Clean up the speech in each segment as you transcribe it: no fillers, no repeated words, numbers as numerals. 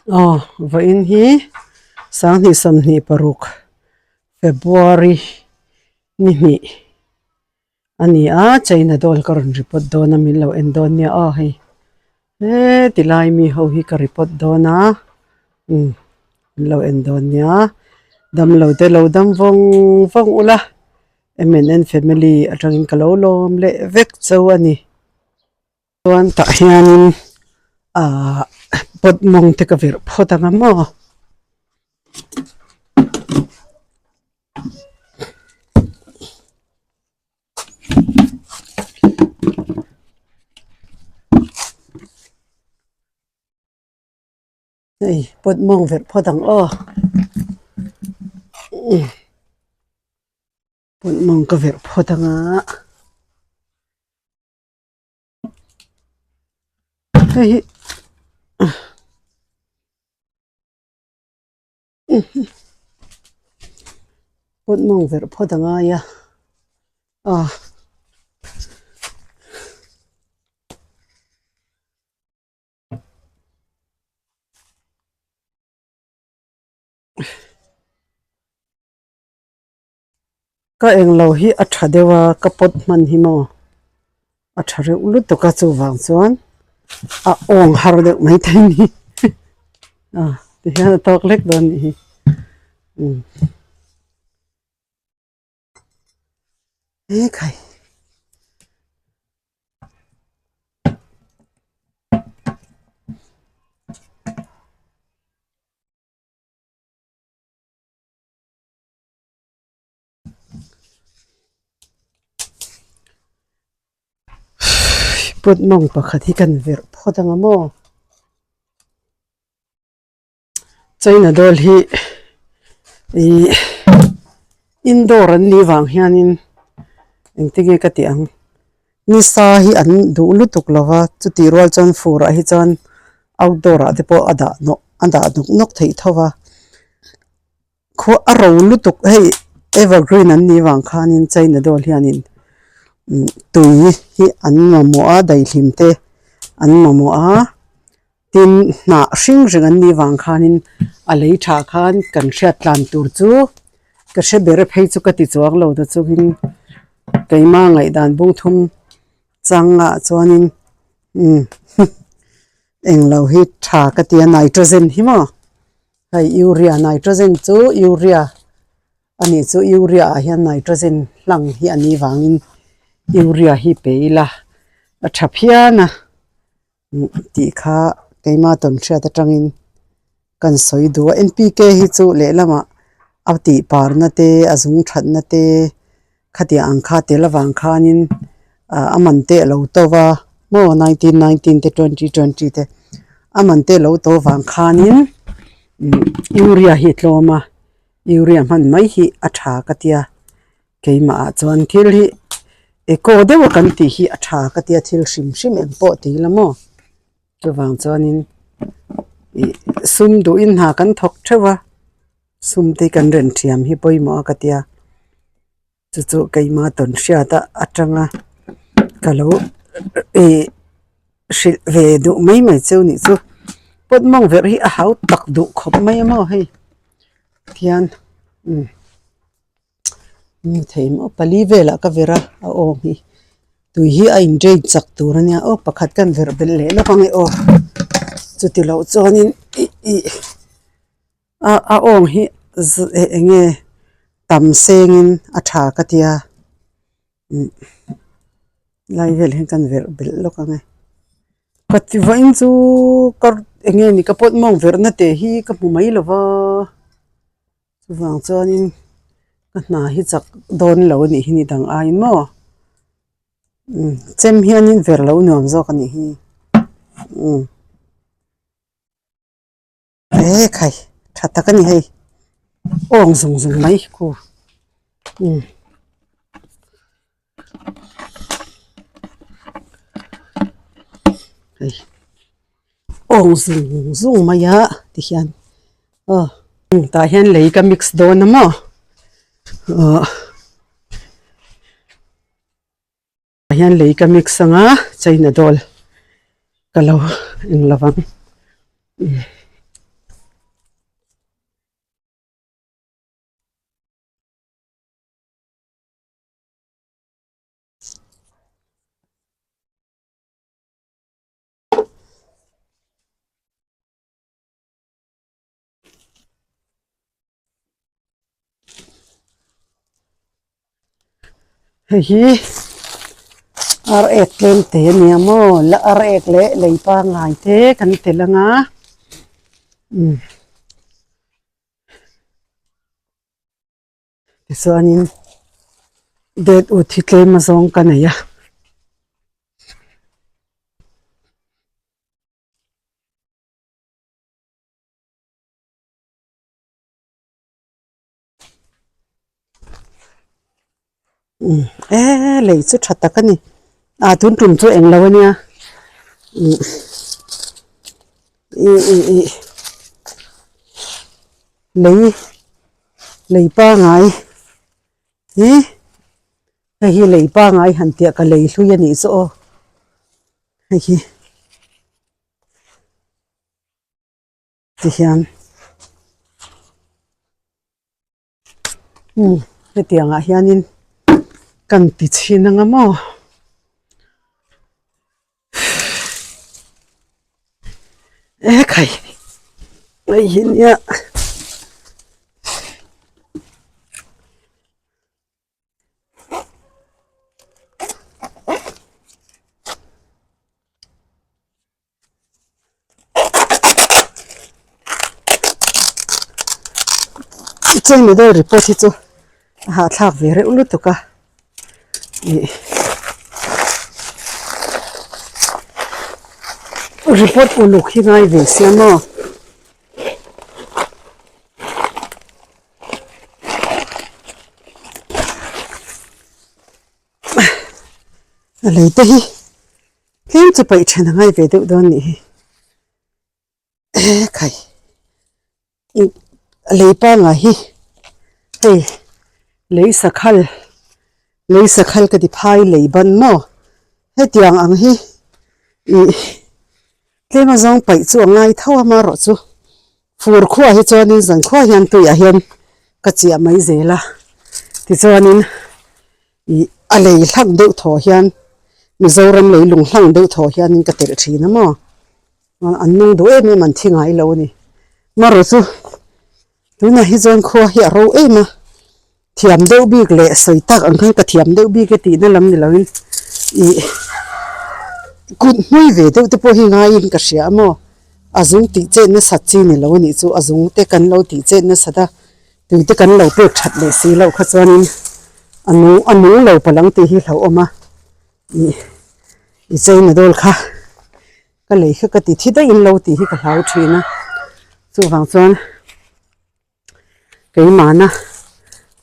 Aw vawiin hi sanghnih 26 February ni hnih a ni a China dawl ka rawn report dawn a min lo en dawn nia aw hei heti lai mi ho hi ka report dawn a umm min lo en dawn nia damlo te lo dam vawng vawng ula M and N family atangin ka lo lawm leh vek chauh a ni. Chuan tah hianin ahh pot mawng te ka verh phawt ang a maw. Hei pot mawng verh phawt ang aw. Pot mawng ka verh phawt ang a. Hei hi pot mawng verh phawt a ngai a ah. Ka englo hi a tha deuh a ka pot hman hi maw a tha reuh lutuk a chuvang chuan a awng har deuh mai thei a ni a tihian a tawk lek dawn a nih hi umm ekhai. Pot mawng pakhat hi kan verh phawt ang a maw china dawl hi ihh indoor an nih vang hianin engtin nge ka tih ang nisa hi an duh lutuk lo va chutih rual chuan fur ah hi chuan outdoor ah te pawh a dah nawk a dah nawk nawk theih tho va. Khaw a ro lutuk hei evergreen an nih vang khanin china dawl hianin tui hi an mamawh a daihlim te an mamawh a tin hnah hring reng an nih vang khanin a lei tha khan kan hriat tlan tur chu ka hre ber phei chu ka ti chuang lo ta chungin keimah ngaihdan bung thum changah chuanin umm englo hi tha ka ti a nitrogen hi maw. Hei urea nitrogen chu urea a nih chu urea ah hian nitrogen hlang hi a nih vangin urea hi pe ila a tha phian a tih kha keima tawn hriat atangin kan sawi duh a N P K hi chu lehlamah a tih parna te a zung thatna te khatiang ang kha tel avang khanin ah a man te a lo to va maw 1919 te 2020 te a man te a lo to vang khanin urea hi a tlawm a urea hman mai hi a tha ka tia keimah ah chuan thil hi eco deuh a kan tih hi a tha ka tia thil hrim hrim eng pawh ti ila maw chuvang chuanin ih sum duhin hna kan thawk theuh a. Sum te kan ren thiam hi pawimawh a ka tia chu chu keimah tawn hriat a atanga ka lo ih hrilh ve duh mai mai cheu nih chu pot mawng verh hi a hau tak duh khawp mai a maw hei tihian umm thei maw pali velah ka verh a a awm hi tui hi a in drain chak tur ania aw pakhat kan verh belh leh lawk ange aw chuti loh chuanin ih ih. A a awng hi eng nge tam sengin a tha ka tia umm lai vel hian kan verh belh lawk ang e ka ti vawiin chu ka eng nge ni ka pawt mawng verhna teh hi ka hmu mai lo va chuvang chuanin ka hna hi chak dawn lo a nih hi ni dang aiin maw umm chem hianin verh lo nuam zawk a nih hi umm. He khai tha tak a ni hei awng zung zung mai khu umm hei awng zung zung mai a tikhian aw tah hian lei ka mix dawn a maw ahh. Tah hian lei ka mix ang a china dawl ka lo eng lo vang. Hei hi ar ek tlem te a nia maw la ar ek leh lei pangngai te kan tel ang a umm tichuanin det ut hi tlem azawng ka nei a. Eee lei chu tha tak a ni ah tun tum chu englo a nia ih ih ih lei lei pangai hi hei hi lei pangai han tih ah ka lei hlui a nih chu aw hei hi. Ti hian umm hetiang ah hianin kan ti chhin anga maw ekhai hei hi nia. Cheng deuh report hi chu a hahthlak ve reuh lutuk a ih report uluk hi ngai ve sia maw. A lei te hi. Tlem chu paih then a ngai ve deuh dawn nih hi e khai a lei pangngai hi hei lei sakhal lei sakhal ka ti phai lei ban maw hetiang ang hi ih tlem a zawng paih chu a ngai tho a marawh chu fur khuaah hi chuanin zan khuaah hian tuiah hian ka chiah mai zel a tichuanin. Ih a lei hlang deuh thaw hian Mizoram lei lung hlang deuh thaw hianin ka telh thin a maw an nung duh em em an thi ngai lo a ni marawh chu tunah hi chuan khua hi a ro em a thiam deuh bik leh sawi tak ang khan ka thiam deuh bik e tihna lam ni loin ih kut hmui ve deuh te pawh hi ngaiin ka hria a maw a zung tih chet nasat chi ni lo a nih chu a zung te kan lo tih chet nasat a. Tui te kan lo pek that leh si loh kha chuanin a nung a nung lo palang tih hi hlauhawm a ih i cheina dawl kha ka lei kha ka ti thi daih in lo tih hi ka hlau thin a chuvang chuan keimahna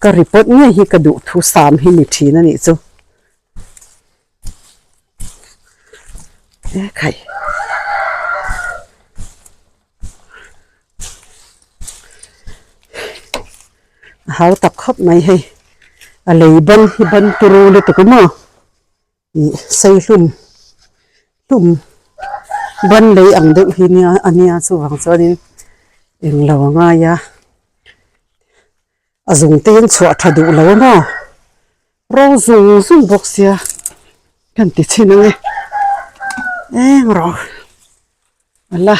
ka report ngei hi ka duh thu sam hi ni thin a nih chu. Ekhai. A hau tak khawp mai hei a lei ban hi ban turu lutuk a maw ih sei hlum hlum ban lei ang deuh hi nia a nia chuvang chuanin englo a ngai a a zung te hian chhuah tha duh lo a maw. Ro zung zung bawk sia kan ti chhin ang e eng rawh a la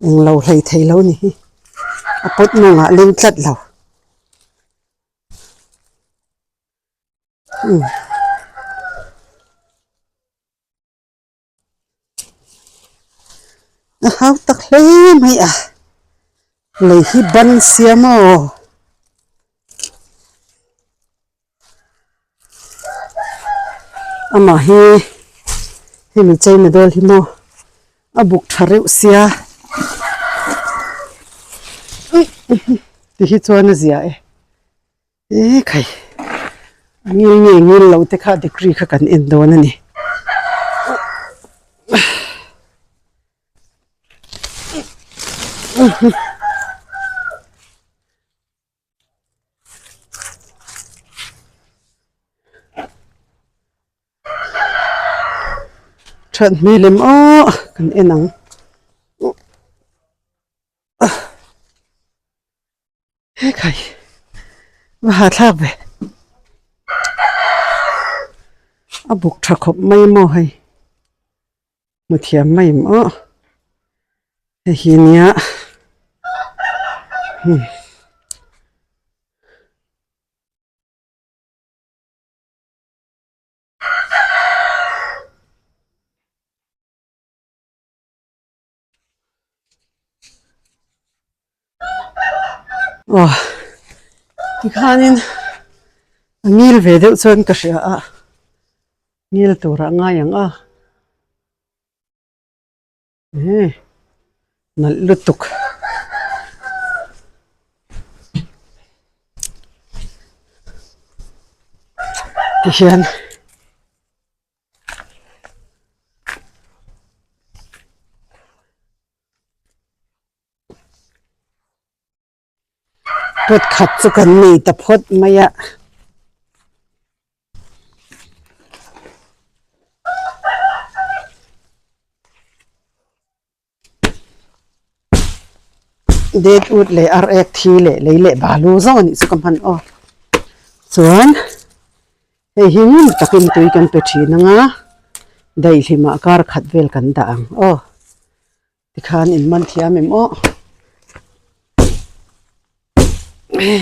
eng lo hlei thei lo ni hi a pawt mawngah leng tlat lo umm. A hau tak hle mai a lei hi ban sia maw amah hi hemi cheina dawl hi maw a buk tha reuh sia ti hi chuan a zia e. E khai a ngil nge ngil lo te kha degree kha kan en dawn a ni. That hmel em aw kan en ang. Hekhai va hahthlak ve a buk tha khawp mai maw hei hmu thiam mai em aw hei hi nia hmm. Aw tikhanin a ngil ve deuh chuan ka hria a ngil turah a ngai ang a ehe nalh lutuk. Tihian. Pot khat chu kan nei ta phawt mai a. Det ut leh ar ek thi leh lei leh balu zawng a nih chu ka hman aw. Chuan hei hi ngun takin tui kan pe thin ang a, daihlimah kar khat vel kan dah ang aw. Tikhan in man thiam em aw.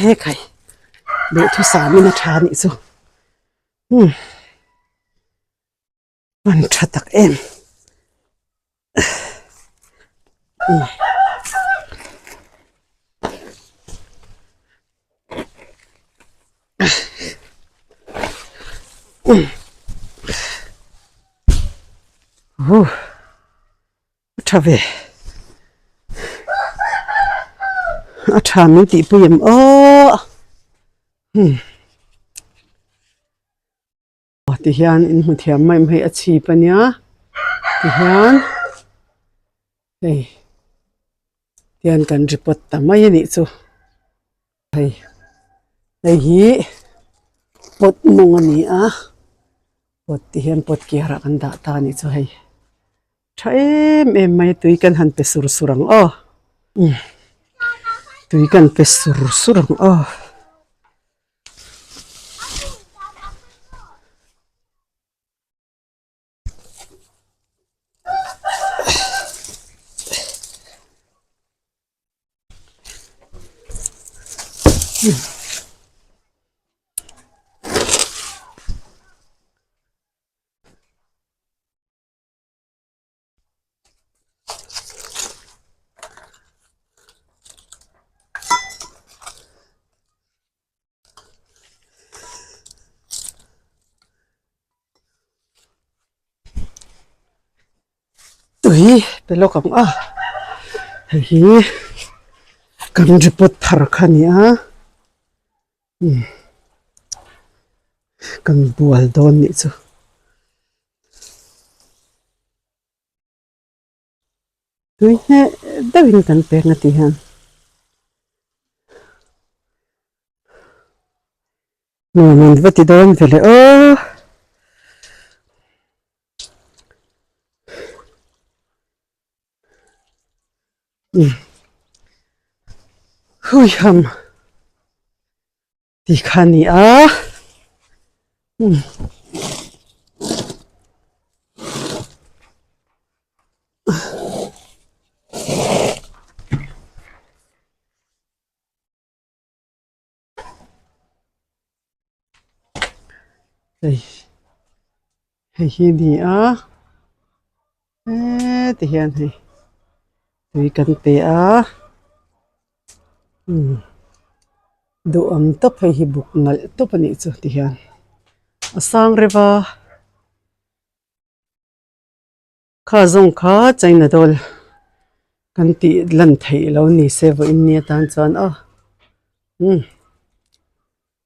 He khai duhthusam in a tha anih chu. Umm man tha tak em. Umm. Huh. A tha ve. A tha min tih pui em aw. Hmm. Ti hian in hmu thiam mai hei a chhip a nia. Ti hian hei tian kan report ta mai a nih chu. Hei hei hi pot mawng a ni a. Pot ti hian pot kiarah kan dah ta a nih chu hei. Tha em em mai tui kan han pe sur sur ang aw umm tui kan pe sur sur ang aw. Tui pe lawk ang a hei hi kan report thar kha a ni a umm kan bual dawn nih chu. Tui hneh deuhin kan pek a ti hian nuam an va ti dawn ve le aw. Hui ham. Ti kha a ni a umm hei hei hi a ni a heti hian hei tui kan pe a umm duh ang tawp hei hi buk nalh tawp a nih chu ti hian a sang reuh a kha zawng kha china dawl kan tih lan theih lo ni se vawiin ni atan chuan aw umm.